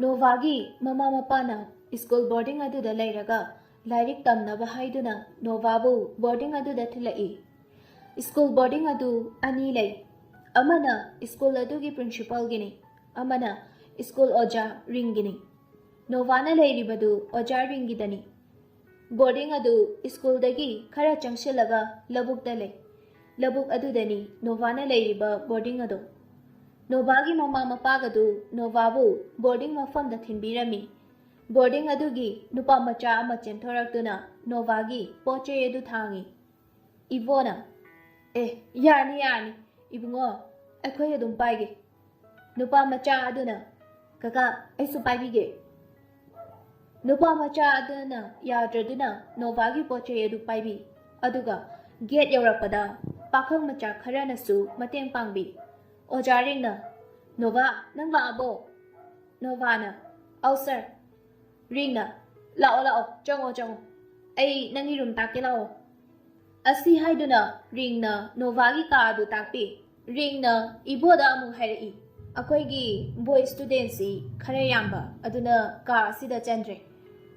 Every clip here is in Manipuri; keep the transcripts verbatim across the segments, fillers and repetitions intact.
ꯅꯣꯚꯥꯒꯤ ꯃꯃꯥ ꯃꯄꯥꯅ ꯁ꯭ꯀꯨꯜ ꯕꯣꯔꯗꯤꯡ ꯑꯗꯨꯗ ꯂꯩꯔꯒ ꯂꯥꯏꯔꯤꯛ ꯇꯝꯅꯕ ꯍꯥꯏꯗꯨꯅ ꯅꯣꯚꯥꯕꯨ ꯕꯣꯔꯗꯤꯡ ꯑꯗꯨꯗ ꯊꯤꯜꯂꯛꯏ꯫ ꯁ꯭ꯀꯨꯜ ꯕꯣꯔꯗꯤꯡ ꯑꯗꯨ ꯑꯅꯤ ꯂꯩ꯫ ꯑꯃꯅ ꯁ꯭ꯀꯨꯜ ꯑꯗꯨꯒꯤ ꯄ꯭ꯔꯤꯟꯁꯤꯄꯥꯜꯒꯤꯅꯤ, ꯑꯃꯅ ꯁ꯭ꯀꯨꯜ ꯑꯣꯖꯥ ꯔꯤꯡꯒꯤꯅꯤ꯫ ꯅꯣꯚꯥꯅ ꯂꯩꯔꯤꯕꯗꯨ ꯑꯣꯖꯥ ꯔꯤꯡꯒꯤꯗꯅꯤ꯫ ꯕꯣꯔꯗꯤꯡ ꯑꯗꯨ ꯁ꯭ꯀꯨꯜꯗꯒꯤ ꯈꯔ ꯆꯪꯁꯤꯜꯂꯒ ꯂꯧꯕꯨꯛꯇ ꯂꯩ꯫ ꯂꯧꯕꯨꯛ ꯑꯗꯨꯗꯅꯤ ꯅꯣꯚꯥꯅ ꯂꯩꯔꯤꯕ ꯕꯣꯔꯗꯤꯡ ꯑꯗꯨ꯫ ꯅꯣꯚꯥꯒꯤ ꯃꯃꯥ ꯃꯄꯥꯒꯗꯨ ꯅꯣꯚꯥꯕꯨ ꯕꯣꯔꯗꯤꯡ ꯃꯐꯝꯗ ꯊꯤꯟꯕꯤꯔꯝꯃꯤ꯫ ꯕꯣꯔꯗꯤꯡ ꯑꯗꯨꯒꯤ ꯅꯨꯄꯥ ꯃꯆꯥ ꯑꯃ ꯆꯦꯟꯊꯣꯔꯛꯇꯨꯅ ꯅꯣꯚꯥꯒꯤ ꯄꯣꯠ ꯆꯩ ꯑꯗꯨ ꯊꯥꯡꯏ꯫ ꯏꯕꯣꯅ, "ꯑꯦ, ꯌꯥꯔꯅꯤ, ꯌꯥꯔꯅꯤ, ꯏꯕꯨꯡꯉꯣ, ꯑꯩꯈꯣꯏ ꯑꯗꯨꯝ ꯄꯥꯏꯒꯦ"꯫ ꯅꯨꯄꯥ ꯃꯆꯥ ꯑꯗꯨꯅ, "ꯀꯀꯥ, ꯑꯩꯁꯨ ꯄꯥꯏꯕꯤꯒꯦ"꯫ ꯅꯨꯄꯥ ꯃꯆꯥ ꯑꯗꯨꯅ ꯌꯥꯗ꯭ꯔꯗꯨꯅ ꯅꯣꯚꯥꯒꯤ ꯄꯣꯠ ꯆꯩ ꯑꯗꯨ ꯄꯥꯏꯕꯤ꯫ ꯑꯗꯨꯒ ꯒꯦꯠ ꯌꯧꯔꯛꯄꯗ ꯄꯥꯈꯪ ꯃꯆꯥ ꯈꯔꯅꯁꯨ ꯃꯇꯦꯡ ꯄꯥꯡꯕꯤ꯫ ꯑꯣꯖꯥ ꯔꯤꯡꯅ, "ꯅꯣꯚꯥ, ꯅꯪ ꯂꯥꯛꯑꯕꯣ?" ꯅꯣꯚꯥꯅ, "ꯑꯧ ꯁꯥꯔ"꯫ ꯔꯤꯡꯅ, "ꯂꯥꯛꯑꯣ, ꯂꯥꯛꯑꯣ, ꯆꯪꯉꯣ, ꯆꯪꯉꯣ꯫ ꯑꯩ ꯅꯪꯒꯤ ꯔꯨꯝ ꯇꯥꯛꯀꯦ, ꯂꯥꯛꯑꯣ"꯫ ꯑꯁꯤ ꯍꯥꯏꯗꯨꯅ ꯔꯤꯡꯅ ꯅꯣꯚꯥꯒꯤ ꯀꯥ ꯑꯗꯨ ꯇꯥꯛꯄꯤ꯫ ꯔꯤꯡꯅ ꯏꯕꯣꯗ ꯑꯃꯨꯛ ꯍꯥꯏꯔꯛꯏ, "ꯑꯩꯈꯣꯏꯒꯤ ꯕꯣꯏ ꯁ꯭ꯇꯨꯗꯦꯟꯁꯤ ꯈꯔ ꯌꯥꯝꯕ ꯑꯗꯨꯅ ꯀꯥ ꯑꯁꯤꯗ ꯆꯟꯗ꯭ꯔꯦ꯫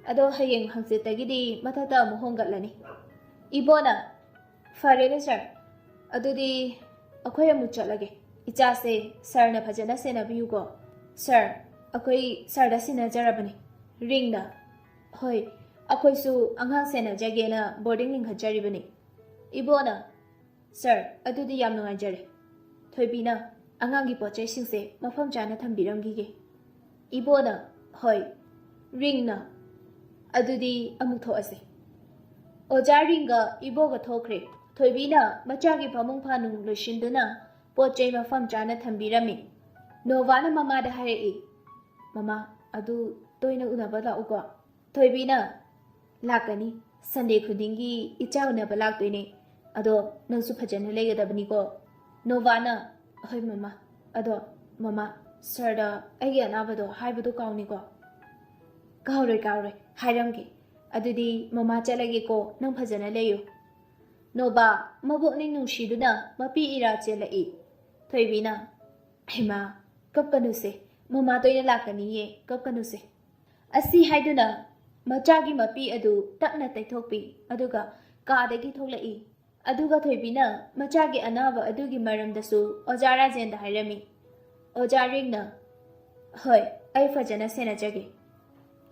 ꯑꯗꯣ ꯍꯌꯦꯡ ꯍꯪꯆꯤꯠꯇꯒꯤꯗꯤ ꯃꯊꯛꯇ ꯑꯃꯨꯛ ꯍꯣꯡꯒꯠꯂꯅꯤ"꯫ ꯏꯕꯣꯅ, "ꯐꯔꯦꯅꯦ ꯁꯥꯔ, ꯑꯗꯨꯗꯤ ꯑꯩꯈꯣꯏ ꯑꯃꯨꯛ ꯆꯠꯂꯒꯦ꯫ ꯏꯆꯥꯁꯦ ꯁꯥꯔꯅ ꯐꯖꯅ ꯁꯦꯟꯅꯕꯤꯌꯨꯀꯣ꯫ ꯁꯥꯔ, ꯑꯩꯈꯣꯏ ꯁꯥꯔꯗ ꯁꯤꯟꯅꯖꯔꯕꯅꯤ"꯫ ꯔꯤꯡꯅ, "ꯍꯣꯏ, ꯑꯩꯈꯣꯏꯁꯨ ꯑꯉꯥꯡ ꯁꯦꯟꯅꯖꯒꯦꯅ ꯕꯣꯔꯗꯤꯡ ꯂꯤꯡꯈꯠꯆꯔꯤꯕꯅꯤ"꯫ ꯏꯕꯣꯅ, "ꯁꯥꯔ, ꯑꯗꯨꯗꯤ ꯌꯥꯝ ꯅꯨꯡꯉꯥꯏꯖꯔꯦ꯫ ꯊꯣꯏꯕꯤꯅ ꯑꯉꯥꯡꯒꯤ ꯄꯣꯠ ꯆꯩꯁꯤꯡꯁꯦ ꯃꯐꯝ ꯆꯥꯅ ꯊꯝꯕꯤꯔꯝꯈꯤꯒꯦ"꯫ ꯏꯕꯣꯅ, "ꯍꯣꯏ"꯫ ꯔꯤꯡꯅ, "ꯑꯗꯨꯗꯤ ꯑꯃꯨꯛ ꯊꯣꯛꯑꯁꯦ"꯫ ꯑꯣꯖꯥ ꯔꯤꯡꯒ ꯏꯕꯣꯒ ꯊꯣꯛꯈ꯭ꯔꯦ꯫ ꯊꯣꯏꯕꯤꯅ ꯃꯆꯥꯒꯤ ꯐꯃꯨꯡ ꯐꯥꯅꯨꯡ ꯂꯣꯏꯁꯤꯟꯗꯨꯅ ꯄꯣꯠ ꯆꯩ ꯃꯐꯝ ꯆꯥꯅ ꯊꯝꯕꯤꯔꯝꯃꯤ꯫ ꯅꯣꯚꯥꯅ ꯃꯃꯥꯗ ꯍꯥꯏꯔꯛꯏ, "ꯃꯃꯥ, ꯑꯗꯨ ꯇꯣꯏꯅ ꯎꯅꯕ ꯂꯥꯛꯎꯀꯣ"꯫ ꯊꯣꯏꯕꯤꯅ, "ꯂꯥꯛꯀꯅꯤ, ꯁꯟꯗꯦ ꯈꯨꯗꯤꯡꯒꯤ ꯏꯆꯥ ꯎꯅꯕ ꯂꯥꯛꯇꯣꯏꯅꯦ꯫ ꯑꯗꯣ ꯅꯪꯁꯨ ꯐꯖꯅ ꯂꯩꯒꯗꯕꯅꯤꯀꯣ"꯫ ꯅꯣꯚꯥꯅ, "ꯍꯣꯏ ꯃꯃꯥ, ꯑꯗꯣ ꯃꯃꯥ, ꯁꯥꯔꯗ ꯑꯩꯒꯤ ꯑꯅꯥꯕꯗꯣ ꯍꯥꯏꯕꯗꯣ ꯀꯥꯎꯅꯤꯀꯣ"꯫ "ꯀꯥꯎꯔꯣꯏ, ꯀꯥꯎꯔꯣꯏ, ꯍꯥꯏꯔꯝꯒꯦ꯫ ꯑꯗꯨꯗꯤ ꯃꯃꯥ ꯆꯠꯂꯒꯦꯀꯣ, ꯅꯪ ꯐꯖꯅ ꯂꯩꯌꯨ"꯫ ꯅꯣꯚꯥ ꯃꯕꯨꯛꯅꯤꯡ ꯅꯨꯡꯁꯤꯗꯨꯅ ꯃꯄꯤ ꯏꯔꯥ ꯆꯦꯜꯂꯛꯏ꯫ ꯊꯣꯏꯕꯤꯅ, "ꯍꯩꯃꯥ, ꯀꯞꯀꯅꯨꯁꯦ, "ꯃꯃꯥ ꯇꯣꯏꯅ ꯂꯥꯛꯀꯅꯤꯌꯦ, ꯀꯞꯀꯅꯨꯁꯦ"꯫ ꯑꯁꯤ ꯍꯥꯏꯗꯨꯅ ꯃꯆꯥꯒꯤ ꯃꯄꯤ ꯑꯗꯨ ꯇꯞꯅ ꯇꯩꯊꯣꯛꯄꯤ, ꯑꯗꯨꯒ ꯀꯥꯗꯒꯤ ꯊꯣꯛꯂꯛꯏ꯫ ꯑꯗꯨꯒ ꯊꯣꯏꯕꯤꯅ ꯃꯆꯥꯒꯤ ꯑꯅꯥꯕ ꯑꯗꯨꯒꯤ ꯃꯔꯝꯗꯁꯨ ꯑꯣꯖꯥ ꯔꯥꯖꯦꯟꯗ ꯍꯥꯏꯔꯝꯃꯤ꯫ ꯑꯣꯖꯥ ꯔꯤꯡꯅ, "ꯍꯣꯏ, ꯑꯩ ꯐꯖꯅ ꯁꯦꯟꯅꯖꯒꯦ"꯫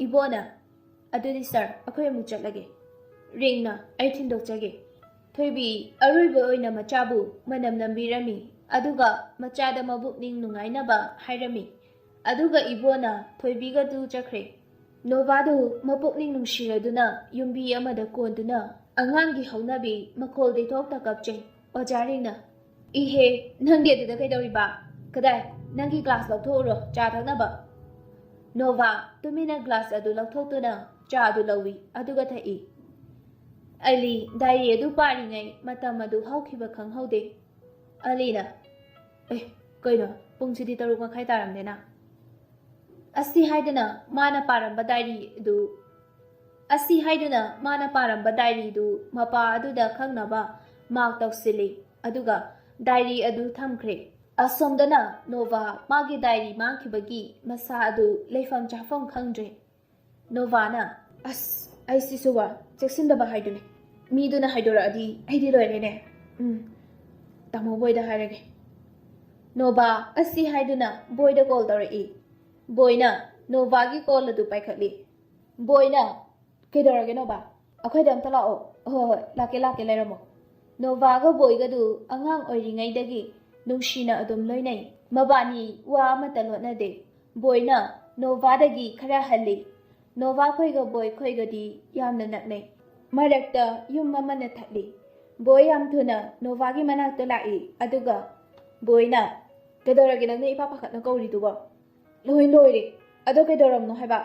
ꯏꯕꯣꯅ, "ꯑꯗꯨꯗꯤ ꯁꯥꯔ, ꯑꯩꯈꯣꯏ ꯑꯃꯨꯛ ꯆꯠꯂꯒꯦ"꯫ ꯔꯤꯡꯅ, "ꯑꯩ ꯊꯤꯟꯗꯣꯛꯆꯒꯦ"꯫ ꯊꯣꯏꯕꯤ ꯑꯔꯣꯏꯕ ꯑꯣꯏꯅ ꯃꯆꯥꯕꯨ ꯃꯅꯝ ꯅꯝꯕꯤꯔꯝꯃꯤ, ꯑꯗꯨꯒ ꯃꯆꯥꯗ ꯃꯕꯨꯛꯅꯤꯡ ꯅꯨꯡꯉꯥꯏꯅꯕ ꯍꯥꯏꯔꯝꯃꯤ꯫ ꯑꯗꯨꯒ ꯏꯕꯣꯅ ꯊꯣꯏꯕꯤꯒꯗꯨ ꯆꯠꯈ꯭ꯔꯦ꯫ ꯅꯣꯚꯥꯗꯨ ꯃꯄꯨꯛꯅꯤꯡ ꯅꯨꯡꯁꯤꯔꯗꯨꯅ ꯌꯨꯝꯕꯤ ꯑꯃꯗ ꯀꯣꯟꯗꯨꯅ ꯑꯉꯥꯡꯒꯤ ꯍꯧꯅꯕꯤ ꯃꯈꯣꯜꯗꯤ ꯊꯣꯛꯇ ꯀꯞꯆꯩ꯫ ꯑꯣꯖꯥ ꯔꯤꯡꯅ, "ꯏꯍꯦ, ꯅꯪꯗꯤ ꯑꯗꯨꯗ ꯀꯩꯗꯧꯔꯤꯕ? ꯀꯗꯥꯏ, ꯅꯪꯒꯤ ꯒ꯭ꯂꯥꯁ ꯂꯧꯊꯣꯛꯎꯔꯣ, ꯆꯥ ꯊꯛꯅꯕ"꯫ ꯅꯣꯚꯥ ꯇꯨꯃꯤꯟꯅ ꯒ꯭ꯂꯥꯁ ꯑꯗꯨ ꯂꯧꯊꯣꯛꯇꯨꯅ ꯆꯥ ꯑꯗꯨ ꯂꯧꯏ, ꯑꯗꯨꯒ ꯊꯛꯏ꯫ ꯑꯂꯤ ꯗꯥꯏꯔꯤ ꯑꯗꯨ ꯄꯥꯔꯤꯉꯩ ꯃꯇꯝ ꯑꯗꯨ ꯍꯧꯈꯤꯕ ꯈꯪꯍꯧꯗꯦ꯫ ꯑꯂꯤꯅ, "ꯑꯦ, ꯀꯩꯅꯣ, ꯄꯨꯡꯁꯤꯗꯤ ꯇꯔꯨꯛ ꯃꯈꯥꯏ ꯇꯥꯔꯝꯗꯦꯅ"꯫ ꯑꯁꯤ ꯍꯥꯏꯗꯨꯅ ꯃꯥꯅ ꯄꯥꯔꯝꯕ ꯗꯥꯏꯔꯤꯗꯨ, ꯑꯁꯤ ꯍꯥꯏꯗꯨꯅ ꯃꯥꯅ ꯄꯥꯔꯝꯕ ꯗꯥꯏꯔꯤꯗꯨ ꯃꯄꯥ ꯑꯗꯨꯗ ꯈꯪꯅꯕ ꯃꯥꯔꯛ ꯇꯧꯁꯤꯜꯂꯤ, ꯑꯗꯨꯒ ꯗꯥꯏꯔꯤ ꯑꯗꯨ ꯊꯝꯈ꯭ꯔꯦ꯫ ꯑꯁꯣꯝꯗꯅ ꯅꯣꯚꯥ ꯃꯥꯒꯤ ꯗꯥꯏꯔꯤ ꯃꯥꯡꯈꯤꯕꯒꯤ ꯃꯁꯥ ꯑꯗꯨ ꯂꯩꯐꯝ ꯆꯥꯐꯝ ꯈꯪꯗ꯭ꯔꯦ꯫ ꯅꯣꯚꯥꯅ, "ꯑꯁ, ꯑꯩ ꯁꯤꯁꯨ ꯋꯥ ꯆꯦꯛꯁꯤꯟꯗꯕ ꯍꯥꯏꯗꯨꯅꯤ꯫ ꯃꯤꯗꯨꯅ ꯍꯥꯏꯗꯣꯔꯛꯑꯗꯤ ꯑꯩꯗꯤ ꯂꯣꯏꯔꯦꯅꯦ꯫ ꯎꯝ, ꯇꯥꯃꯣ ꯕꯣꯏꯗ ꯍꯥꯏꯔꯒꯦ"꯫ ꯅꯣꯚꯥ ꯑꯁꯤ ꯍꯥꯏꯗꯨꯅ ꯕꯣꯏꯗ ꯀꯣꯜ ꯇꯧꯔꯛꯏ꯫ ꯕꯣꯏꯅ ꯅꯣꯚꯥꯒꯤ ꯀꯣꯜ ꯑꯗꯨ ꯄꯥꯏꯈꯠꯂꯤ꯫ ꯕꯣꯏꯅ, "ꯀꯩꯗꯧꯔꯒꯦ ꯅꯣꯚꯥ? ꯑꯩꯈꯣꯏꯗ ꯑꯝꯇ ꯂꯥꯛꯑꯣ"꯫ "ꯍꯣꯏ, ꯍꯣꯏ, ꯂꯥꯛꯀꯦ, ꯂꯥꯛꯀꯦ, ꯂꯩꯔꯝꯃꯣ"꯫ ꯅꯣꯚꯥꯒ ꯕꯣꯏꯒꯗꯨ ꯑꯉꯥꯡ ꯑꯣꯏꯔꯤꯉꯩꯗꯒꯤ ꯅꯨꯡꯁꯤꯅ ꯑꯗꯨꯝ ꯂꯣꯏꯅꯩ꯫ ꯃꯕꯥꯅꯤ ꯋꯥ ꯑꯃꯠꯇ ꯂꯣꯠꯅꯗꯦ꯫ ꯕꯣꯏꯅ ꯅꯣꯚꯥꯗꯒꯤ ꯈꯔ ꯍꯜꯂꯤ꯫ ꯅꯣꯚꯥ ꯈꯣꯏꯒ ꯕꯣꯏ ꯈꯣꯏꯒꯗꯤ ꯌꯥꯝꯅ ꯅꯛꯅꯩ꯫ ꯃꯔꯛꯇ ꯌꯨꯝ ꯑꯃꯅ ꯊꯠꯂꯤ꯫ ꯕꯣꯏ ꯌꯥꯝ ꯊꯨꯅ ꯅꯣꯚꯥꯒꯤ ꯃꯅꯥꯛꯇ ꯂꯥꯛꯏ, ꯑꯗꯨꯒ ꯕꯣꯏꯅ, "ꯀꯩꯗꯧꯔꯒꯦ ꯅꯪꯅ ꯏꯄꯥ ꯄꯥꯈꯠꯅ ꯀꯧꯔꯤꯗꯨꯕꯣ? ꯂꯣꯏ ꯂꯣꯏꯔꯦ꯫ ꯑꯗꯣ ꯀꯩꯗꯧꯔꯝꯅꯣ ꯍꯥꯏꯕ?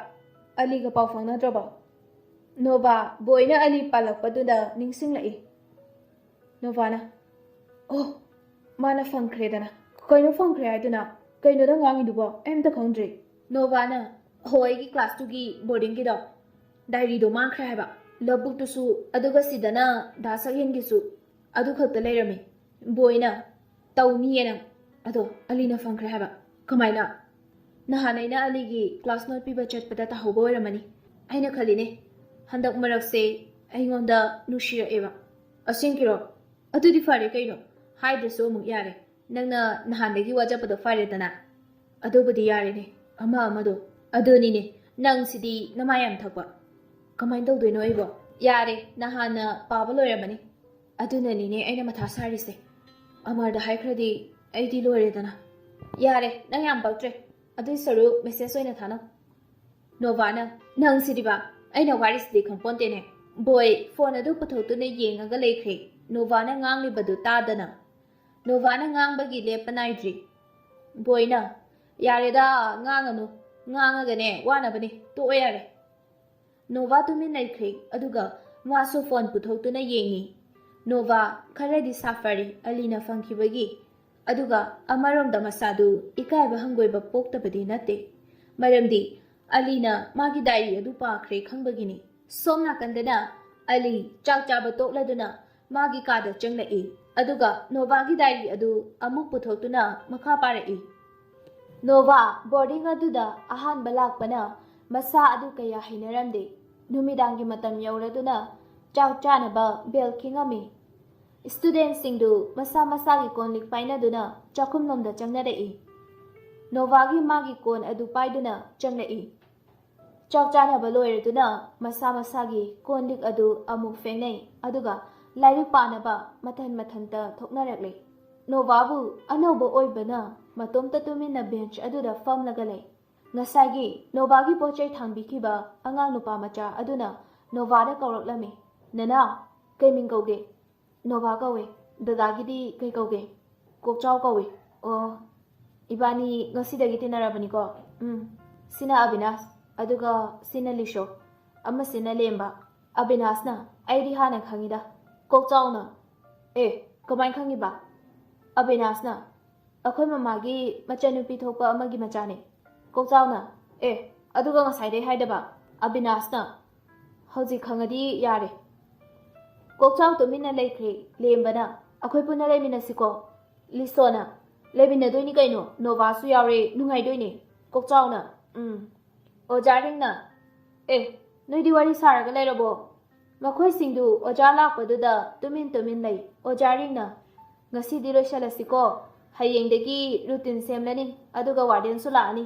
ꯑꯂꯤꯒ ꯄꯥꯎ ꯐꯥꯎꯅꯗ꯭ꯔꯕꯣ?" ꯅꯣꯚꯥ ꯕꯣꯏꯅ ꯑꯂꯤ ꯄꯜꯂꯛꯄꯗꯨꯗ ꯅꯤꯡꯁꯤꯡꯂꯛꯏ꯫ ꯅꯣꯚꯥꯅ, "ꯑꯣ, ꯃꯥꯅ ꯐꯪꯈ꯭ꯔꯦꯗꯅ"꯫ "ꯀꯩꯅꯣ ꯐꯪꯈ꯭ꯔꯦ ꯍꯥꯏꯗꯨꯅ? ꯀꯩꯅꯣ ꯅꯪ ꯉꯥꯡꯉꯤꯗꯨꯕꯣ? ꯑꯩ ꯑꯝꯇ ꯈꯪꯗ꯭ꯔꯦ"꯫ ꯅꯣꯚꯥꯅ, "ꯍꯣ, ꯑꯩꯒꯤ ꯀ꯭ꯂꯥꯁ ꯇꯨꯒꯤ ꯕꯣꯔꯗꯤꯡꯒꯤꯗꯣ, ꯗꯥꯏꯔꯤꯗꯣ ꯃꯥꯡꯈ꯭ꯔꯦ ꯍꯥꯏꯕ꯫ ꯂꯧꯕꯨꯛꯇꯨꯁꯨ, ꯑꯗꯨꯒ ꯁꯤꯗꯅ ꯗꯥ ꯁꯛꯍꯦꯟꯒꯤꯁꯨ꯫ ꯑꯗꯨ ꯈꯛꯇ ꯂꯩꯔꯝꯃꯤ"꯫ ꯕꯣꯏꯅ, "ꯇꯧꯅꯤꯌꯦ ꯅꯪ꯫ ꯑꯗꯣ ꯑꯂꯤꯅ ꯐꯪꯈ꯭ꯔꯦ ꯍꯥꯏꯕ꯫ ꯀꯃꯥꯏꯅ?" ꯅꯍꯥꯟ ꯑꯩꯅ ꯑꯂꯤꯒꯤ ꯀ꯭ꯂꯥꯁ ꯅꯣꯠ ꯄꯤꯕ ꯆꯠꯄꯗ ꯇꯥꯍꯧꯕ ꯑꯣꯏꯔꯝꯃꯅꯤ꯫ ꯑꯩꯅ ꯈꯜꯂꯤꯅꯦ, ꯍꯟꯗꯛ ꯃꯔꯛꯁꯦ ꯑꯩꯉꯣꯟꯗ ꯅꯨꯡꯁꯤꯔꯛꯑꯦꯕ꯫ ꯑꯁꯦꯡꯀꯤꯔꯣ? ꯑꯗꯨꯗꯤ ꯐꯔꯦ ꯀꯩꯅꯣ, ꯍꯥꯏꯗ꯭ꯔꯁꯨ ꯑꯃꯨꯛ ꯌꯥꯔꯦ꯫ ꯅꯪꯅ ꯅꯍꯥꯟꯗꯒꯤ ꯋꯥꯖꯕꯗꯣ ꯐꯔꯦꯗꯅ꯫ ꯑꯗꯨꯕꯨꯗꯤ ꯌꯥꯔꯦꯅꯦ, ꯑꯃ ꯑꯃꯗꯣ꯫ ꯑꯗꯨꯅꯤꯅꯦ, ꯅꯪꯁꯤꯗꯤ ꯅꯃꯥ ꯌꯥꯝ ꯊꯛꯄ꯫ ꯀꯃꯥꯏꯅ ꯇꯧꯗꯣꯏꯅꯣ ꯑꯩꯕꯣ? ꯌꯥꯔꯦ, ꯅꯍꯥꯟꯅ ꯄꯥꯕ ꯂꯣꯏꯔꯝꯃꯅꯤ꯫ ꯑꯗꯨꯅꯅꯤꯅꯦ ꯑꯩꯅ ꯃꯊꯥ ꯁꯥꯔꯤꯁꯦ꯫ ꯑꯃꯔꯗ ꯍꯥꯏꯈ꯭ꯔꯗꯤ ꯑꯩꯗꯤ ꯂꯣꯏꯔꯦꯗꯅ꯫ ꯌꯥꯔꯦ, ꯅꯪ ꯌꯥꯝ ꯄꯛꯇ꯭ꯔꯦ꯫ ꯑꯗꯨꯏ ꯁꯔꯨꯛ ꯃꯦꯁꯦꯖ ꯑꯣꯏꯅ ꯊꯥꯅꯧ꯫ ꯅꯣꯚꯥꯅ, "ꯅꯪ ꯁꯤꯗꯤꯕ, ꯑꯩꯅ ꯋꯥꯔꯤꯁꯤꯗꯤ ꯈꯪꯄꯣꯟꯇꯦꯅꯦ"꯫ ꯕꯣꯏ ꯐꯣꯟ ꯑꯗꯨ ꯄꯨꯊꯣꯛꯇꯨꯅ ꯌꯦꯡꯉꯒ ꯂꯩꯈ꯭ꯔꯦ꯫ ꯅꯣꯚꯥꯅ ꯉꯥꯡꯂꯤꯕꯗꯨ ꯇꯥꯗꯅ꯫ ꯅꯣꯚꯥꯅ ꯉꯥꯡꯕꯒꯤ ꯂꯦꯞꯄ ꯅꯥꯏꯗ꯭ꯔꯤ꯫ ꯕꯣꯏꯅ, "ꯌꯥꯔꯦꯗ, ꯉꯥꯡꯉꯅꯨ꯫ ꯉꯥꯡꯉꯒꯅꯦ ꯋꯥꯅꯕꯅꯤ꯫ ꯇꯣꯛꯑꯣ ꯌꯥꯔꯦ"꯫ ꯅꯣꯚꯥ ꯇꯨꯃꯤꯟ ꯂꯩꯈ꯭ꯔꯦ, ꯑꯗꯨꯒ ꯃꯥꯁꯨ ꯐꯣꯟ ꯄꯨꯊꯣꯛꯇꯨꯅ ꯌꯦꯡꯉꯤ꯫ ꯅꯣꯚꯥ ꯈꯔꯗꯤ ꯁꯥꯐꯔꯦ ꯑꯂꯤꯅ ꯐꯪꯈꯤꯕꯒꯤ, ꯑꯗꯨꯒ ꯑꯃꯔꯣꯝꯗ ꯃꯁꯥꯗꯨ ꯏꯀꯥꯏꯕ ꯍꯪꯒꯣꯏꯕ ꯄꯣꯛꯇꯕꯗꯤ ꯅꯠꯇꯦ, ꯃꯔꯝꯗꯤ ꯑꯂꯤꯅ ꯃꯥꯒꯤ ꯗꯥꯏꯔꯤ ꯑꯗꯨ ꯄꯥꯈ꯭ꯔꯦ ꯈꯪꯕꯒꯤꯅꯤ꯫ ꯁꯣꯝ ꯅꯥꯀꯟꯗꯅ ꯑꯂꯤ ꯆꯥꯛ ꯆꯥꯕ ꯇꯣꯛꯂꯗꯨꯅ ꯃꯥꯒꯤ ꯀꯥꯗ ꯆꯪꯂꯛꯏ, ꯑꯗꯨꯒ ꯅꯣꯚꯥꯒꯤ ꯗꯥꯏꯔꯤ ꯑꯗꯨ ꯑꯃꯨꯛ ꯄꯨꯊꯣꯛꯇꯨꯅ ꯃꯈꯥ ꯄꯥꯔꯛꯏ꯫ ꯅꯣꯚꯥ ꯕꯣꯔꯗꯤꯡ ꯑꯗꯨꯗ ꯑꯍꯥꯟꯕ ꯂꯥꯛꯄꯅ ꯃꯁꯥ ꯑꯗꯨ ꯀꯌꯥ ꯍꯩꯅꯔꯝꯗꯦ꯫ ꯅꯨꯃꯤꯗꯥꯡꯒꯤ ꯃꯇꯝ ꯌꯧꯔꯗꯨꯅ ꯆꯥꯛ ꯆꯥꯅꯕ ꯕꯦꯜ ꯈꯤꯡꯉꯝꯃꯤ꯫ ꯁ꯭ꯇꯨꯗꯦꯟꯠꯁꯤꯡꯗꯨ ꯃꯁꯥ ꯃꯁꯥꯒꯤ ꯀꯣꯟ ꯂꯤꯛ ꯄꯥꯏꯅꯗꯨꯅ ꯆꯥꯛꯈꯨꯝꯂꯣꯝꯗ ꯆꯪꯅꯔꯛꯏ꯫ ꯅꯣꯚꯥꯒꯤ ꯃꯥꯒꯤ ꯀꯣꯟ ꯑꯗꯨ ꯄꯥꯏꯗꯨꯅ ꯆꯪꯂꯛꯏ꯫ ꯆꯥꯛ ꯆꯥꯅꯕ ꯂꯣꯏꯔꯗꯨꯅ ꯃꯁꯥ ꯃꯁꯥꯒꯤ ꯀꯣꯟ ꯂꯤꯛ ꯑꯗꯨ ꯑꯃꯨꯛ ꯐꯦꯡꯅꯩ, ꯑꯗꯨꯒ ꯂꯥꯏꯔꯤꯛ ꯄꯥꯅꯕ ꯃꯊꯟ ꯃꯊꯟꯇ ꯊꯣꯛꯅꯔꯛꯂꯦ꯫ ꯅꯣꯚꯥꯕꯨ ꯑꯅꯧꯕ ꯑꯣꯏꯕꯅ ꯃꯇꯣꯝꯇ ꯇꯨꯃꯤꯟꯅ ꯕꯦꯟꯆ ꯑꯗꯨꯗ ꯐꯝꯂꯒ ꯂꯩ꯫ ꯉꯁꯥꯏꯒꯤ ꯅꯣꯚꯥꯒꯤ ꯄꯣꯠ ꯆꯩ ꯊꯥꯡꯕꯤꯈꯤꯕ ꯑꯉꯥꯡ ꯅꯨꯄꯥ ꯃꯆꯥ ꯑꯗꯨꯅ ꯅꯣꯚꯥꯗ ꯀꯧꯔꯛꯂꯝꯃꯤ, "ꯅꯅꯥꯎ, ꯀꯩ ꯃꯤꯡ ꯀꯧꯒꯦ?" "ꯅꯣꯚꯥ ꯀꯧꯋꯦ꯫ ꯗꯗꯥꯒꯤꯗꯤ ꯀꯩ ꯀꯧꯒꯦ?" "ꯀꯣꯛꯆꯥꯎ ꯀꯧꯋꯦ꯫" "ꯑꯣ, ꯏꯕꯥꯅꯤ ꯉꯁꯤꯗꯒꯤ ꯇꯤꯟꯅꯔꯕꯅꯤꯀꯣ꯫" "ꯎꯝ, ꯁꯤꯅ ꯑꯕꯤꯅꯥꯁ, ꯑꯗꯨꯒ ꯁꯤꯅ ꯂꯤꯁꯣ, ꯑꯃꯁꯤꯅ ꯂꯦꯝꯕ꯫" ꯑꯕꯤꯅꯥꯁꯅ, "ꯑꯩꯗꯤ ꯍꯥꯟꯅ ꯈꯪꯉꯤꯗ꯫" ꯀꯣꯛꯆꯥꯎꯅ, "ꯑꯦ, ꯀꯃꯥꯏꯅ ꯈꯪꯉꯤꯕ?" ꯑꯕꯤꯅꯥꯁꯅ, "ꯑꯩꯈꯣꯏ ꯃꯃꯥꯒꯤ ꯃꯆꯟꯅꯨꯄꯤ ꯊꯣꯛꯄ ꯑꯃꯒꯤ ꯃꯆꯥꯅꯦ꯫" ꯀꯣꯛꯆꯥꯎꯅ, "ꯑꯦ, ꯑꯗꯨꯒ ꯉꯁꯥꯏꯗꯩ ꯍꯥꯏꯗꯕ?" ꯑꯕꯤꯅꯥꯁꯅ, "ꯍꯧꯖꯤꯛ ꯈꯪꯉꯗꯤ ꯌꯥꯔꯦ꯫" ꯀꯣꯛꯆꯥꯎ ꯇꯨꯃꯤꯟꯅ ꯂꯩꯈ꯭ꯔꯦ꯫ ꯂꯦꯝꯕꯅ, "ꯑꯩꯈꯣꯏ ꯄꯨꯟꯅ ꯂꯩꯃꯤꯟꯅꯁꯤꯀꯣ?" ꯂꯤꯁꯣꯅ, "ꯂꯩꯃꯤꯟꯅꯗꯣꯏꯅꯤ ꯀꯩꯅꯣ, ꯅꯣꯚꯥꯁꯨ ꯌꯥꯎꯔꯦ, ꯅꯨꯡꯉꯥꯏꯗꯣꯏꯅꯦ꯫" ꯀꯣꯛꯆꯥꯎꯅ, "ꯎꯝ, ꯑꯣꯖꯥ ꯔꯤꯡꯅ, ꯑꯦ, ꯅꯣꯏꯗꯤ ꯋꯥꯔꯤ ꯁꯥꯔꯒ ꯂꯩꯔꯕꯣ?" ꯃꯈꯣꯏꯁꯤꯡꯗꯨ ꯑꯣꯖꯥ ꯂꯥꯛꯄꯗꯨꯗ ꯇꯨꯃꯤꯟ ꯇꯨꯃꯤꯟ ꯂꯩ꯫ ꯑꯣꯖꯥ ꯔꯤꯡꯅ, "ꯉꯁꯤꯗꯤ ꯂꯣꯏꯁꯤꯜꯂꯁꯤꯀꯣ, ꯍꯌꯦꯡꯗꯒꯤ ꯔꯨꯇꯤꯟ ꯁꯦꯝꯂꯅꯤ, ꯑꯗꯨꯒ ꯋꯥꯔꯗꯦꯟꯁꯨ ꯂꯥꯛꯑꯅꯤ꯫"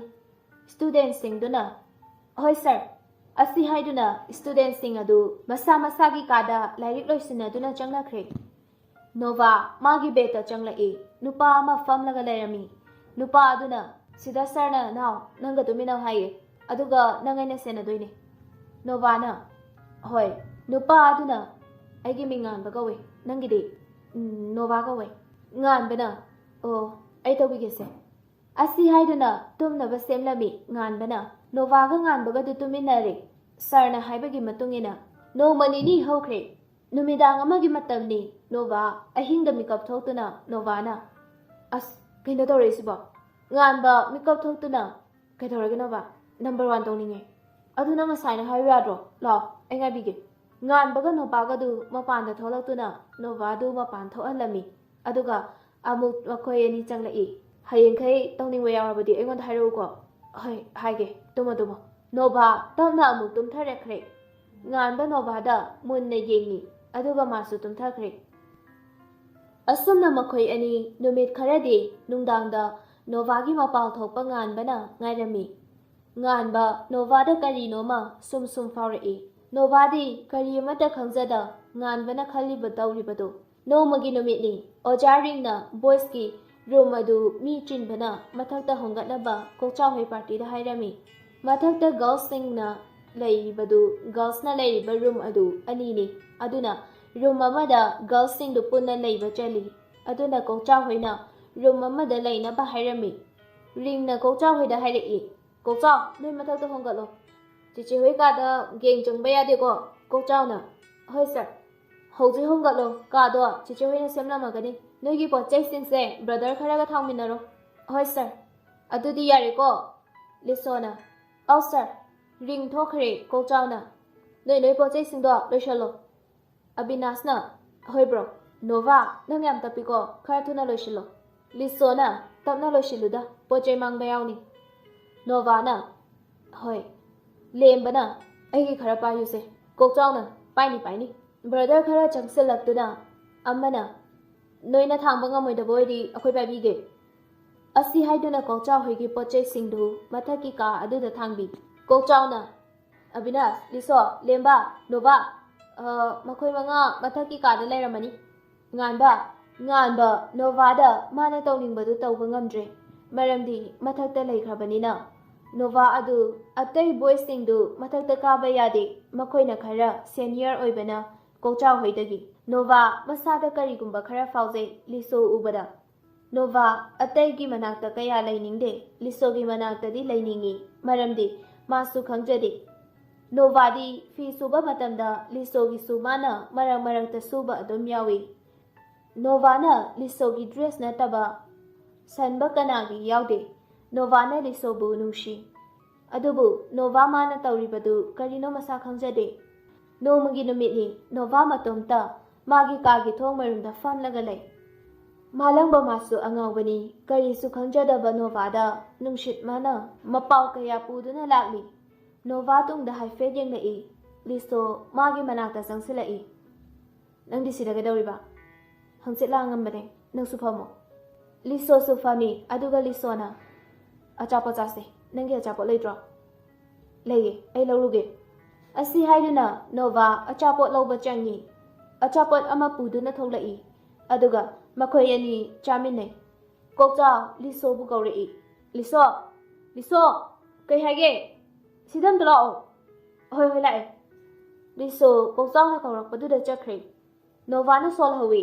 ꯁ꯭ꯇꯨꯗꯦꯟꯠꯁꯤꯡꯗꯨꯅ, "ꯍꯣꯏ ꯁꯥꯔ꯫" ꯑꯁꯤ ꯍꯥꯏꯗꯨꯅ ꯁ꯭ꯇꯨꯗꯦꯟꯠꯁꯤꯡ ꯑꯗꯨ ꯃꯁꯥ ꯃꯁꯥꯒꯤ ꯀꯥꯗ ꯂꯥꯏꯔꯤꯛ ꯂꯣꯏꯁꯤꯟꯅꯗꯨꯅ ꯆꯪꯅꯈ꯭ꯔꯦ꯫ ꯅꯣꯚꯥ ꯃꯥꯒꯤ ꯕꯦꯗꯇ ꯆꯪꯂꯛꯏ꯫ ꯅꯨꯄꯥ ꯑꯃ ꯐꯝꯂꯒ ꯂꯩꯔꯝꯃꯤ꯫ ꯅꯨꯄꯥ ꯑꯗꯨꯅ, "ꯁꯤꯗ ꯁꯥꯔꯅ ꯅꯥꯎ ꯅꯪꯒ ꯇꯨꯃꯤꯟꯅꯧ ꯍꯥꯏꯌꯦ, ꯑꯗꯨꯒ ꯅꯪ ꯑꯩꯅ ꯁꯦꯟꯅꯗꯣꯏꯅꯦ꯫" ꯅꯣꯚꯥꯅ, "ꯍꯣꯏ꯫" ꯅꯨꯄꯥ ꯑꯗꯨꯅ, "ꯑꯩꯒꯤ ꯃꯤꯡ ꯉꯥꯟꯕ ꯀꯧꯋꯦ, ꯅꯪꯒꯤꯗꯤ?" "ꯎꯝ, ꯅꯣꯚꯥ ꯀꯧꯋꯦ꯫" ꯉꯥꯟꯕꯅ, "ꯑꯣ, ꯑꯩ ꯇꯧꯕꯤꯒꯦꯁꯦ꯫" ꯑꯁꯤ ꯍꯥꯏꯗꯨꯅ ꯇꯨꯝꯅꯕ ꯁꯦꯝꯂꯝꯃꯤ꯫ ꯉꯥꯟꯕꯅ ꯅꯣꯚꯥꯒ ꯉꯥꯟꯕꯒꯗꯨ ꯇꯨꯃꯤꯟꯅꯔꯦ꯫ ꯁꯥꯔꯅ ꯍꯥꯏꯕꯒꯤ ꯃꯇꯨꯡ ꯏꯟꯅ ꯅꯣꯡꯃ ꯅꯤꯅꯤ ꯍꯧꯈ꯭ꯔꯦ꯫ ꯅꯨꯃꯤꯗꯥꯡ ꯑꯃꯒꯤ ꯃꯇꯝꯅꯤ꯫ ꯅꯣꯚꯥ ꯑꯍꯤꯡꯗ ꯃꯤꯀꯞ ꯊꯣꯛꯇꯨꯅ ꯅꯣꯚꯥꯅ, "ꯑꯁ, ꯀꯩꯅꯣ ꯇꯧꯔꯛꯏꯁꯤꯕꯣ?" ꯉꯥꯟꯕ ꯃꯤꯀꯞ ꯊꯣꯛꯇꯨꯅ, "ꯀꯩꯗꯧꯔꯒꯦ ꯅꯣꯚꯥ? ꯅꯝꯕꯔ ꯋꯥꯟ ꯇꯧꯅꯤꯡꯉꯦ꯫ ꯑꯗꯨ ꯅꯪ ꯉꯁꯥꯏꯅ ꯍꯥꯏꯌꯨ ꯌꯥꯗ꯭ꯔꯣ? ꯂꯥꯛꯑꯣ, ꯑꯩ ꯉꯥꯏꯕꯤꯒꯦ꯫" ꯉꯥꯟꯕꯒ ꯅꯣꯚꯥꯒꯗꯨ ꯃꯄꯥꯟꯗ ꯊꯣꯛꯂꯛꯇꯨꯅ ꯅꯣꯚꯥꯗꯨ ꯃꯄꯥꯟ ꯊꯣꯛꯍꯜꯂꯝꯃꯤ꯫ ꯑꯗꯨꯒ ꯑꯃꯨꯛ ꯃꯈꯣꯏ ꯑꯅꯤ ꯆꯪꯂꯛꯏ꯫ "ꯍꯌꯦꯡꯈꯩ ꯇꯧꯅꯤꯡꯕ ꯌꯥꯎꯔꯕꯗꯤ ꯑꯩꯉꯣꯟꯗ ꯍꯥꯏꯔꯛꯎꯀꯣ꯫" "ꯍꯣꯏ, ꯍꯥꯏꯒꯦ꯫ ꯇꯨꯝꯃꯣ, ꯇꯨꯝꯃꯣ꯫" ꯅꯣꯚꯥ ꯇꯞꯅ ꯑꯃꯨꯛ ꯇꯨꯝꯊꯔꯛꯈ꯭ꯔꯦ꯫ ꯉꯥꯟꯕ ꯅꯣꯚꯥꯗ ꯃꯨꯟꯅ ꯌꯦꯡꯉꯤ, ꯑꯗꯨꯒ ꯃꯥꯁꯨ ꯇꯨꯝꯊꯈ꯭ꯔꯦ꯫ ꯑꯁꯨꯝꯅ ꯃꯈꯣꯏ ꯑꯅꯤ ꯅꯨꯃꯤꯠ ꯈꯔꯗꯤ ꯅꯨꯡꯗꯥꯡꯗ ꯅꯣꯚꯥꯒꯤ ꯃꯄꯥꯜ ꯊꯣꯛꯄ ꯉꯥꯟꯕꯅ ꯉꯥꯏꯔꯝꯃꯤ꯫ ꯉꯥꯟꯕ ꯅꯣꯚꯥꯗ ꯀꯔꯤꯅꯣꯃ ꯁꯨꯝ ꯁꯨꯝ ꯐꯥꯎꯔꯛꯏ꯫ ꯅꯣꯚꯥꯗꯤ ꯀꯔꯤ ꯑꯃꯠꯇ ꯈꯪꯖꯗ ꯉꯥꯟꯕꯅ ꯈꯜꯂꯤꯕ ꯇꯧꯔꯤꯕꯗꯨ꯫ ꯅꯣꯡꯃꯒꯤ ꯅꯨꯃꯤꯠꯅꯤ꯫ ꯑꯣꯖꯥ ꯔꯤꯡꯅ ꯕꯣꯏꯁꯀꯤ ꯔꯨꯝ ꯑꯗꯨ ꯃꯤ ꯆꯤꯟꯕꯅ ꯃꯊꯛꯇ ꯍꯣꯡꯒꯠꯅꯕ ꯀꯣꯛꯆꯥꯎꯍꯩ ꯄꯥꯔꯇꯤꯗ ꯍꯥꯏꯔꯝꯃꯤ꯫ ꯃꯊꯛꯇ ꯒꯔꯜꯁꯁꯤꯡꯅ ꯂꯩꯔꯤꯕꯗꯨ, ꯒꯔꯜꯁꯅ ꯂꯩꯔꯤꯕ ꯔꯨꯝ ꯑꯗꯨ ꯑꯅꯤꯅꯤ꯫ ꯑꯗꯨꯅ ꯔꯨꯝ ꯑꯃꯗ ꯒꯔꯜꯁꯁꯤꯡꯗꯨ ꯄꯨꯟꯅ ꯂꯩꯕ ꯆꯜꯂꯤ꯫ ꯑꯗꯨꯅ ꯀꯣꯛꯆꯥꯎꯍꯩꯅ ꯔꯨꯝ ꯑꯃꯗ ꯂꯩꯅꯕ ꯍꯥꯏꯔꯝꯃꯤ꯫ ꯔꯤꯡꯅ ꯀꯣꯛꯆꯥꯎꯍꯩꯗ ꯍꯥꯏꯔꯛꯏ, "ꯀꯣꯛꯆꯥꯎ, ꯅꯣꯏ ꯃꯊꯛꯇ ꯍꯣꯡꯒꯠꯂꯣ꯫ ꯆꯤꯆꯦ ꯍꯣꯏ ꯀꯥꯗ ꯒꯦꯡ ꯆꯪꯕ ꯌꯥꯗꯦꯀꯣ꯫" ꯀꯣꯛꯆꯥꯎꯅ, "ꯍꯣꯏ ꯁꯥꯔ꯫ ꯍꯧꯖꯤꯛ ꯍꯣꯡꯒꯠꯂꯣ, ꯀꯥꯗꯣ ꯆꯤꯆꯦ ꯍꯣꯏꯅ ꯁꯦꯝꯂꯝꯃꯒꯅꯤ꯫ ꯅꯣꯏꯒꯤ ꯄꯣꯠ ꯆꯩꯁꯤꯡꯁꯦ ꯕ꯭ꯔꯗꯔ ꯈꯔꯒ ꯊꯥꯡꯃꯤꯟꯅꯔꯣ꯫" "ꯍꯣꯏ ꯁꯥꯔ꯫ ꯑꯗꯨꯗꯤ ꯌꯥꯔꯦꯀꯣ?" ꯂꯤꯁꯣꯅ, "ꯑꯧ ꯁꯥꯔ꯫" ꯔꯤꯡ ꯊꯣꯛꯈ꯭ꯔꯦ꯫ ꯀꯣꯛꯆꯥꯎꯅ, "ꯅꯣꯏ ꯅꯣꯏ ꯄꯣꯠ ꯆꯩꯁꯤꯡꯗꯣ ꯂꯣꯏꯁꯜꯂꯣ꯫" ꯑꯕꯤꯅꯥꯁꯅ, "ꯍꯣꯏ ꯕ꯭ꯔꯣ꯫" "ꯅꯣꯚꯥ, ꯅꯪ ꯌꯥꯝ ꯇꯞꯄꯤꯀꯣ, ꯈꯔ ꯊꯨꯅ ꯂꯣꯏꯁꯤꯜꯂꯣ꯫" ꯂꯤꯁꯣꯅ, "ꯇꯞꯅ ꯂꯣꯏꯁꯤꯜꯂꯨꯗ, ꯄꯣꯠ ꯆꯩ ꯃꯥꯡꯕ ꯌꯥꯎꯅꯤ꯫" ꯅꯣꯚꯥꯅ, "ꯍꯣꯏ, ꯂꯦꯝꯕꯅ ꯑꯩꯒꯤ ꯈꯔ ꯄꯥꯏꯌꯨꯁꯦ꯫ ꯀꯣꯛꯆꯥꯎꯅ, 'ꯄꯥꯏꯅꯤ, ꯄꯥꯏꯅꯤ.'" ꯕ꯭ꯔꯗꯔ ꯈꯔ ꯆꯪꯁꯤꯜꯂꯛꯇꯨꯅ ꯑꯃꯅ, "ꯅꯣꯏꯅ ꯊꯥꯡꯕ ꯉꯝꯃꯣꯏꯗꯕ ꯑꯣꯏꯗꯤ ꯑꯩꯈꯣꯏ ꯄꯥꯏꯕꯤꯒꯦ"꯫ ꯑꯁꯤ ꯍꯥꯏꯗꯨꯅ ꯀꯣꯛꯆꯥꯎ ꯍꯣꯏꯒꯤ ꯄꯣꯠ ꯆꯩꯁꯤꯡꯗꯨ ꯃꯊꯛꯀꯤ ꯀꯥ ꯑꯗꯨꯗ ꯊꯥꯡꯕꯤ꯫ ꯀꯣꯛꯆꯥꯎꯅ, "ꯑꯕꯤꯅꯥꯁ, ꯂꯤꯁꯣ, ꯂꯦꯝꯕ, ꯅꯣꯚꯥ, ꯑ, ꯃꯈꯣꯏ ꯃꯉꯥ ꯃꯊꯛꯀꯤ ꯀꯥꯗ ꯂꯩꯔꯝꯃꯅꯤ"꯫ ꯉꯥꯟꯕ, ꯉꯥꯟꯕ ꯅꯣꯚꯥꯗ ꯃꯥꯅ ꯇꯧꯅꯤꯡꯕꯗꯨ ꯇꯧꯕ ꯉꯝꯗ꯭ꯔꯦ, ꯃꯔꯝꯗꯤ ꯃꯊꯛꯇ ꯂꯩꯈ꯭ꯔꯕꯅꯤꯅ꯫ ꯅꯣꯚꯥ ꯑꯗꯨ ꯑꯇꯩ ꯕꯣꯏꯁꯁꯤꯡꯗꯨ ꯃꯊꯛꯇ ꯀꯥꯕ ꯌꯥꯗꯦ, ꯃꯈꯣꯏꯅ ꯈꯔ ꯁꯦꯅꯤꯌꯔ ꯑꯣꯏꯕꯅ ꯀꯣꯛꯆꯥꯎ ꯍꯣꯏꯗꯒꯤ꯫ ꯅꯣꯚꯥ ꯃꯁꯥꯗ ꯀꯔꯤꯒꯨꯝꯕ ꯈꯔ ꯐꯥꯎꯖꯩ ꯂꯤꯁꯣ ꯎꯕꯗ꯫ ꯅꯣꯚꯥ ꯑꯇꯩꯒꯤ ꯃꯅꯥꯛꯇ ꯀꯌꯥ ꯂꯩꯅꯤꯡꯗꯦ, ꯂꯤꯁꯣꯒꯤ ꯃꯅꯥꯛꯇꯗꯤ ꯂꯩꯅꯤꯡꯏ, ꯃꯔꯝꯗꯤ ꯃꯥꯁꯨ ꯈꯪꯖꯗꯦ꯫ ꯅꯣꯚꯥꯗꯤ ꯐꯤ ꯁꯨꯕ ꯃꯇꯝꯗ ꯂꯤꯁꯣꯒꯤꯁꯨ ꯃꯥꯅ ꯃꯔꯛ ꯃꯔꯛꯇ ꯁꯨꯕ ꯑꯗꯨꯝ ꯌꯥꯎꯏ꯫ ꯅꯣꯚꯥꯅ ꯂꯤꯁꯣꯒꯤ ꯗ꯭ꯔꯦꯁ ꯅꯠꯇꯕ ꯁꯟꯕ ꯀꯅꯥꯒꯤ ꯌꯥꯎꯗꯦ꯫ ꯅꯣꯚꯥꯅ ꯂꯤꯁꯣꯕꯨ ꯅꯨꯡꯁꯤ꯫ ꯑꯗꯨꯕꯨ ꯅꯣꯚꯥ ꯃꯥꯅ ꯇꯧꯔꯤꯕꯗꯨ ꯀꯔꯤꯅꯣ ꯃꯁꯥ ꯈꯪꯖꯗꯦ꯫ ꯅꯣꯡꯃꯒꯤ ꯅꯨꯃꯤꯠꯅꯤ, ꯅꯣꯚꯥ ꯃꯇꯣꯝꯇ ꯃꯥꯒꯤ ꯀꯥꯒꯤ ꯊꯣꯡ ꯃꯔꯨꯝꯗ ꯐꯝꯂꯒ ꯂꯩ꯫ ꯃꯥꯂꯪꯕ ꯃꯥꯁꯨ ꯑꯉꯥꯎꯕꯅꯤ, ꯀꯔꯤꯁꯨ ꯈꯪꯖꯗꯕ ꯅꯣꯚꯥꯗ ꯅꯨꯡꯁꯤꯠ ꯃꯥꯅ ꯃꯄꯥꯎ ꯀꯌꯥ ꯄꯨꯗꯨꯅ ꯂꯥꯛꯂꯤ꯫ ꯅꯣꯚꯥ ꯇꯨꯡꯗ ꯍꯥꯏꯐꯦꯠ ꯌꯦꯡꯂꯛꯏ꯫ ꯂꯤꯁꯣ ꯃꯥꯒꯤ ꯃꯅꯥꯛꯇ ꯆꯪꯁꯤꯜꯂꯛꯏ꯫ "ꯅꯪꯗꯤ ꯁꯤꯗ ꯀꯩꯗꯧꯔꯤꯕ? ꯍꯪꯆꯤꯠ ꯂꯥꯡꯉꯝꯕꯅꯦ, ꯅꯪꯁꯨ ꯐꯝꯃꯣ"꯫ ꯂꯤꯁꯣꯁꯨ ꯐꯝꯃꯤ, ꯑꯗꯨꯒ ꯂꯤꯁꯣꯅ, "ꯑꯆꯥꯄꯣꯠ ꯆꯥꯁꯦ, ꯅꯪꯒꯤ ꯑꯆꯥꯄꯣꯠ ꯂꯩꯇ꯭ꯔꯣ?" "ꯂꯩꯌꯦ, ꯑꯩ ꯂꯧꯔꯨꯒꯦ"꯫ ꯑꯁꯤ ꯍꯥꯏꯗꯨꯅ ꯅꯣꯚꯥ ꯑꯆꯥꯄꯣꯠ ꯂꯧꯕ ꯆꯪꯉꯤ꯫ ꯑꯆꯥꯄꯣꯠ ꯑꯃ ꯄꯨꯗꯨꯅ ꯊꯣꯛꯂꯛꯏ, ꯑꯗꯨꯒ ꯃꯈꯣꯏ ꯑꯅꯤ ꯆꯥꯃꯤꯟꯅꯩ꯫ ꯀꯣꯛꯆꯥꯎ ꯂꯤꯁꯣꯕꯨ ꯀꯧꯔꯛꯏ꯫ "ꯂꯤꯁꯣ, ꯂꯤꯁꯣ, ꯀꯩ ꯍꯥꯏꯒꯦ? ꯁꯤꯗ ꯑꯝꯇ ꯂꯥꯛꯑꯣ"꯫ "ꯍꯣꯏ, ꯍꯣꯏ, ꯂꯥꯛꯑꯦ"꯫ ꯂꯤꯁꯣ ꯀꯣꯛꯆꯥꯎꯅ ꯀꯧꯔꯛꯄꯗꯨꯗ ꯆꯠꯈ꯭ꯔꯦ꯫ ꯅꯣꯚꯥꯅ ꯁꯣꯜꯍꯧꯏ꯫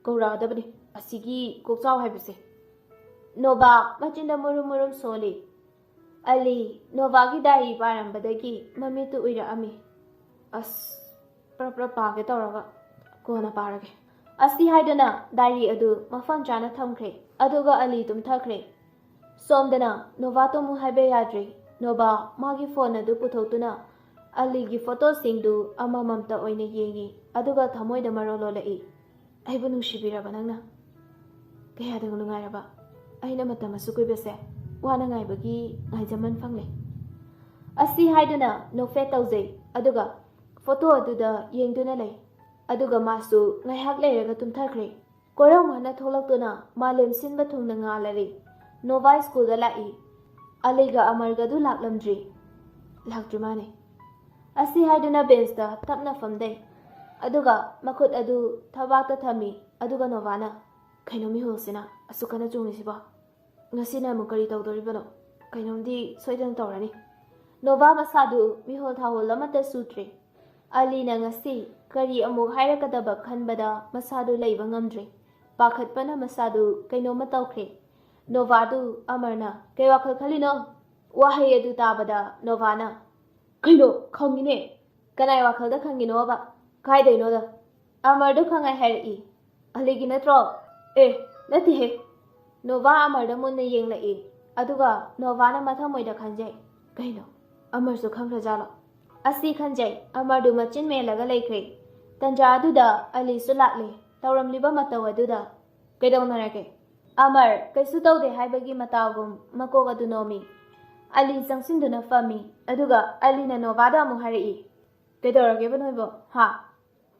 "ꯀꯧꯔꯛꯑꯗꯕꯅꯤ ꯑꯁꯤꯒꯤ ꯀꯣꯛꯆꯥꯎ ꯍꯥꯏꯕꯁꯦ"꯫ ꯅꯣꯚꯥ ꯃꯆꯤꯟꯗ ꯃꯨꯔꯨꯝ ꯃꯨꯔꯨꯝ ꯁꯣꯜꯂꯤ꯫ ꯑꯂꯤ ꯅꯣꯚꯥꯒꯤ ꯗꯥꯏꯔꯤ ꯄꯥꯔꯝꯕꯗꯒꯤ ꯃꯃꯤꯠꯇꯨ ꯎꯏꯔꯛꯑꯝꯃꯤ꯫ "ꯑꯁ, ꯄ꯭ꯔꯞ ꯄ꯭ꯔꯞ ꯄꯥꯒꯦ ꯇꯧꯔꯒ ꯀꯣꯟꯅ ꯄꯥꯔꯒꯦ"꯫ ꯑꯁꯤ ꯍꯥꯏꯗꯨꯅ ꯗꯥꯏꯔꯤ ꯑꯗꯨ ꯃꯐꯝ ꯆꯥꯅ ꯊꯝꯈ꯭ꯔꯦ, ꯑꯗꯨꯒ ꯑꯂꯤ ꯇꯨꯝꯊꯈ꯭ꯔꯦ꯫ ꯁꯣꯝꯗꯅ ꯅꯣꯚꯥ ꯇꯨꯝꯃꯨ ꯍꯥꯏꯕ ꯌꯥꯗ꯭ꯔꯦ꯫ ꯅꯣꯚꯥ ꯃꯥꯒꯤ ꯐꯣꯟ ꯑꯗꯨ ꯄꯨꯊꯣꯛꯇꯨꯅ ꯑꯂꯤꯒꯤ ꯐꯣꯇꯣꯁꯤꯡꯗꯨ ꯑꯃꯃꯝꯇ ꯑꯣꯏꯅ ꯌꯦꯡꯉꯤ, ꯑꯗꯨꯒ ꯊꯃꯣꯏꯗ ꯃꯔꯣꯜ ꯂꯣꯜꯂꯛꯏ꯫ "ꯑꯩꯕꯨ ꯅꯨꯡꯁꯤꯕꯤꯔꯕ ꯅꯪꯅ? ꯀꯌꯥꯗ ꯅꯨꯡꯉꯥꯏꯔꯕ ꯑꯩꯅ ꯃꯇꯝ ꯑꯁꯨꯛ ꯀꯨꯏꯕꯁꯦ?" ꯋꯥꯅ ꯉꯥꯏꯕꯒꯤ ꯉꯥꯏꯖꯃꯟ ꯐꯪꯂꯦ꯫ ꯑꯁꯤ ꯍꯥꯏꯗꯨꯅ ꯅꯣꯛꯐꯦꯠ ꯇꯧꯖꯩ, ꯑꯗꯨꯒ ꯐꯣꯇꯣ ꯑꯗꯨꯗ ꯌꯦꯡꯗꯨꯅ ꯂꯩ꯫ ꯑꯗꯨꯒ ꯃꯥꯁꯨ ꯉꯥꯏꯍꯥꯛ ꯂꯩꯔꯒ ꯇꯨꯝꯊꯈ꯭ꯔꯦ꯫ ꯀꯣꯔꯧ ꯍꯟꯅ ꯊꯣꯛꯂꯛꯇꯨꯅ ꯃꯥꯂꯦꯝ ꯁꯤꯟꯕ ꯊꯨꯡꯅ ꯉꯥꯜꯂꯔꯤ꯫ ꯅꯣꯚꯥ ꯁ꯭ꯀꯨꯜꯗ ꯂꯥꯛꯏ꯫ ꯑꯂꯤꯒ ꯑꯃꯔꯒꯗꯨ ꯂꯥꯛꯂꯝꯗ꯭ꯔꯤ꯫ ꯂꯥꯛꯇ꯭ꯔꯤ ꯃꯥꯅꯦ꯫ ꯑꯁꯤ ꯍꯥꯏꯗꯨꯅ ꯕꯦꯟꯁꯇ ꯇꯞꯅ ꯐꯝꯗꯩ꯫ ꯑꯗꯨꯒ ꯃꯈꯨꯠ ꯑꯗꯨ ꯊꯕꯥꯛꯇ ꯊꯝꯃꯤ꯫ ꯑꯗꯨꯒ ꯅꯣꯚꯥꯅ, "ꯀꯩꯅꯣ ꯃꯤꯍꯨꯜꯁꯤꯅ ꯑꯁꯨꯛ ꯀꯟꯅ ꯆꯣꯡꯂꯤꯁꯤꯕꯣ? ꯉꯁꯤꯅ ꯑꯃꯨꯛ ꯀꯔꯤ ꯇꯧꯗꯣꯔꯤꯕꯅꯣ? ꯀꯩꯅꯣꯝꯗꯤ ꯁꯣꯏꯗꯅ ꯇꯧꯔꯅꯤ꯫" ꯅꯣꯚꯥ ꯃꯁꯥꯗꯨ ꯃꯤꯍꯨꯜ ꯊꯥꯍꯨꯜ ꯑꯃꯠꯇ ꯁꯨꯗ꯭ꯔꯦ꯫ ꯑꯂꯤꯅ ꯉꯁꯤ ꯀꯔꯤ ꯑꯃꯨꯛ ꯍꯥꯏꯔꯛꯀꯗꯕ ꯈꯟꯕꯗ ꯃꯁꯥꯗꯨ ꯂꯩꯕ ꯉꯝꯗ꯭ꯔꯦ꯫ ꯄꯥꯈꯠꯄꯅ ꯃꯁꯥꯗꯨ ꯀꯩꯅꯣꯝꯃ ꯇꯧꯈ꯭ꯔꯦ꯫ ꯅꯣꯚꯥꯗꯨ ꯑꯃꯔꯅ, "ꯀꯩ ꯋꯥꯈꯜ ꯈꯜꯂꯤꯅꯣ?" ꯋꯥꯍꯩ ꯑꯗꯨ ꯇꯥꯕꯗ ꯅꯣꯚꯥꯅ, "ꯀꯩꯅꯣ, ꯈꯪꯉꯤꯅꯦ꯫ ꯀꯅꯥꯏ ꯋꯥꯈꯜꯗ ꯈꯪꯉꯤꯅꯣꯕ? ꯀꯥꯏꯗꯩꯅꯣꯗ?" ꯑꯃꯔꯗꯨ ꯈꯪꯉꯦ ꯍꯥꯏꯔꯛꯏ꯫ "ꯑꯂꯤꯒꯤ ꯅꯠꯇ꯭ꯔꯣ?" "ꯑꯦ, ꯅꯠꯇꯦꯍꯦ꯫" ꯅꯣꯚꯥ ꯑꯃꯔꯗ ꯃꯨꯟꯅ ꯌꯦꯡꯂꯛꯏ, ꯑꯗꯨꯒ ꯅꯣꯚꯥꯅ ꯃꯊꯃꯣꯏꯗ ꯈꯟꯖꯩ, "ꯀꯩꯅꯣ, ꯑꯃꯔꯁꯨ ꯈꯪꯈ꯭ꯔꯖꯥꯠꯂꯣ?" ꯑꯁꯤ ꯈꯟꯖꯩ, ꯑꯃꯔꯗꯨ ꯃꯆꯤꯟ ꯃꯦꯜꯂꯒ ꯂꯩꯈ꯭ꯔꯦ꯫ ꯇꯟꯖꯥ ꯑꯗꯨꯗ ꯑꯂꯤꯁꯨ ꯂꯥꯛꯂꯦ꯫ ꯇꯧꯔꯝꯂꯤꯕ ꯃꯇꯧ ꯑꯗꯨꯗ, "ꯀꯩꯗꯧꯅꯔꯒꯦ?" ꯑꯃꯔ ꯀꯩꯁꯨ ꯇꯧꯗꯦ ꯍꯥꯏꯕꯒꯤ ꯃꯇꯥꯒꯨꯝ ꯃꯀꯣꯛ ꯑꯗꯨ ꯅꯣꯝꯃꯤ꯫ ꯑꯂꯤ ꯆꯪꯁꯤꯟꯗꯨꯅ ꯐꯝꯃꯤ, ꯑꯗꯨꯒ ꯑꯂꯤꯅ ꯅꯣꯚꯥꯗ ꯑꯃꯨꯛ ꯍꯥꯏꯔꯛꯏ, "ꯀꯩꯗꯧꯔꯒꯦꯕ ꯅꯣꯏꯕꯣ? ꯍꯥ?"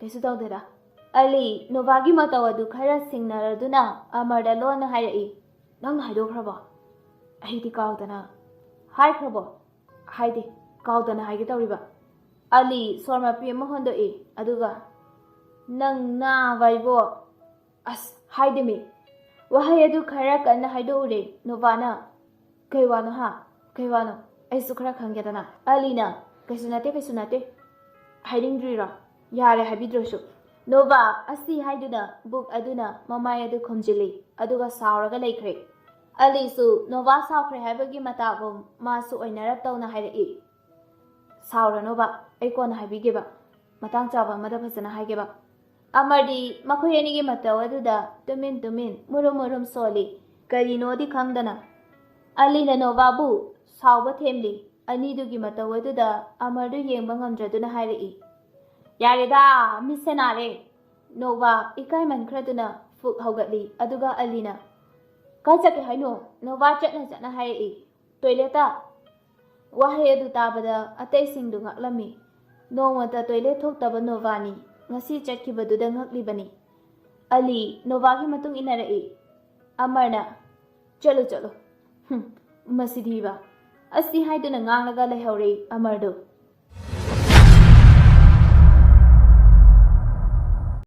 "ꯀꯩꯁꯨ ꯇꯧꯗꯦꯗ꯫" ꯑꯂꯤ ꯅꯣꯚꯥꯒꯤ ꯃꯇꯧ ꯑꯗꯨ ꯈꯔ ꯁꯤꯡꯅꯔꯗꯨꯅ ꯑꯃꯔꯗ ꯂꯣꯟꯅ ꯍꯥꯏꯔꯛꯏ, "ꯅꯪꯅ ꯍꯥꯏꯗꯣꯛꯈ꯭ꯔꯕꯣ?" "ꯑꯩꯗꯤ ꯀꯥꯎꯗꯅ꯫" "ꯍꯥꯏꯈ꯭ꯔꯕꯣ?" "ꯍꯥꯏꯗꯦ, ꯀꯥꯎꯗꯅ ꯍꯥꯏꯒꯦ ꯇꯧꯔꯤꯕ꯫" ꯑꯂꯤ ꯁꯣꯔ ꯃꯄꯤ ꯑꯃ ꯍꯣꯟꯗꯣꯛꯏ, ꯑꯗꯨꯒ, "ꯅꯪ ꯅꯥꯕ ꯏꯕꯣ?" "ꯑꯁ, ꯍꯥꯏꯗꯦꯃꯤ꯫" ꯋꯥꯍꯩ ꯑꯗꯨ ꯈꯔ ꯀꯟꯅ ꯍꯥꯏꯗꯣꯛꯎꯔꯦ ꯅꯣꯚꯥꯅ꯫ "ꯀꯩ ꯋꯥꯅꯣ ꯍꯥ? ꯀꯩ ꯋꯥꯅꯣ? ꯑꯩꯁꯨ ꯈꯔ ꯈꯪꯒꯦꯗꯅ꯫" ꯑꯂꯤꯅ, "ꯀꯩꯁꯨ ꯅꯠꯇꯦ, ꯀꯩꯁꯨ ꯅꯠꯇꯦ꯫" "ꯍꯥꯏꯅꯤꯡꯗ꯭ꯔꯤꯔꯣ? ꯌꯥꯔꯦ, ꯍꯥꯏꯕꯤꯗ꯭ꯔꯁꯨ꯫" ꯅꯣꯚꯥ ꯑꯁꯤ ꯍꯥꯏꯗꯨꯅ ꯕꯨꯛ ꯑꯗꯨꯅ ꯃꯃꯥꯏ ꯑꯗꯨ ꯈꯨꯝꯖꯤꯜꯂꯤ, ꯑꯗꯨꯒ ꯁꯥꯎꯔꯒ ꯂꯩꯈ꯭ꯔꯦ꯫ ꯑꯂꯤꯁꯨ ꯅꯣꯚꯥ ꯁꯥꯎꯈ꯭ꯔꯦ ꯍꯥꯏꯕꯒꯤ ꯃꯇꯥꯒꯨꯝ ꯃꯥꯁꯨ ꯑꯣꯏꯅꯔꯞ ꯇꯧꯅ ꯍꯥꯏꯔꯛꯏ, "ꯁꯥꯎꯔꯅꯣꯕ, ꯑꯩ ꯀꯣꯟꯅ ꯍꯥꯏꯕꯤꯒꯦꯕ, ꯃꯇꯥꯡ ꯆꯥꯕ ꯑꯃꯗ ꯐꯖꯅ ꯍꯥꯏꯒꯦꯕ꯫" ꯑꯃꯔꯗꯤ ꯃꯈꯣꯏ ꯑꯅꯤꯒꯤ ꯃꯇꯧ ꯑꯗꯨꯗ ꯇꯨꯃꯤꯟ ꯇꯨꯃꯤꯟ ꯃꯨꯔꯨꯝ ꯃꯨꯔꯨꯝ ꯁꯣꯜꯂꯤ, ꯀꯔꯤꯅꯣꯗꯤ ꯈꯪꯗꯅ꯫ ꯑꯂꯤꯅ ꯅꯣꯚꯥꯕꯨ ꯁꯥꯎꯕ ꯊꯦꯝꯂꯤ꯫ ꯑꯅꯤꯗꯨꯒꯤ ꯃꯇꯧ ꯑꯗꯨꯗ ꯑꯃꯔꯗꯨ ꯌꯦꯡꯕ ꯉꯝꯗ꯭ꯔꯗꯨꯅ ꯍꯥꯏꯔꯛꯏ, "ꯌꯥꯔꯦꯗꯥ, ꯃꯤꯠꯁꯦ ꯅꯥꯔꯦ!" ꯅꯣꯚꯥ ꯏꯀꯥꯏꯃꯟꯈ꯭ꯔꯗꯨꯅ ꯐꯨꯛ ꯍꯧꯒꯠꯂꯤ, ꯑꯗꯨꯒ ꯑꯂꯤꯅ, ꯀꯥꯏ ꯆꯠꯀꯦ ꯍꯥꯏꯅꯣ? ꯅꯣꯚꯥ ꯆꯠꯅ ꯆꯠꯅ ꯍꯥꯏꯔꯛꯏ꯫ ꯇꯣꯏꯂꯦꯠꯇ꯫ ꯋꯥꯍꯩ ꯑꯗꯨ ꯇꯥꯕꯗ ꯑꯇꯩꯁꯤꯡꯗꯨ ꯉꯛꯂꯝꯃꯤ꯫ ꯅꯣꯡꯃꯇ ꯇꯣꯏꯂꯦꯠ ꯊꯣꯛꯇꯕ ꯅꯣꯚꯥꯅꯤ ꯉꯁꯤ ꯆꯠꯈꯤꯕꯗꯨꯗ ꯉꯛꯂꯤꯕꯅꯤ꯫ ꯑꯂꯤ ꯅꯣꯚꯥꯒꯤ ꯃꯇꯨꯡ ꯏꯟꯅꯔꯛꯏ꯫ ꯑꯃꯔꯅ, "ꯆꯠꯂꯨ, ꯆꯠꯂꯨ꯫ ꯍꯨꯝ, ꯃꯁꯤꯗꯤꯕ!" ꯑꯁꯤ ꯍꯥꯏꯗꯨꯅ ꯉꯥꯡꯂꯒ ꯂꯩꯍꯧꯔꯦ ꯑꯃꯔꯗꯨ꯫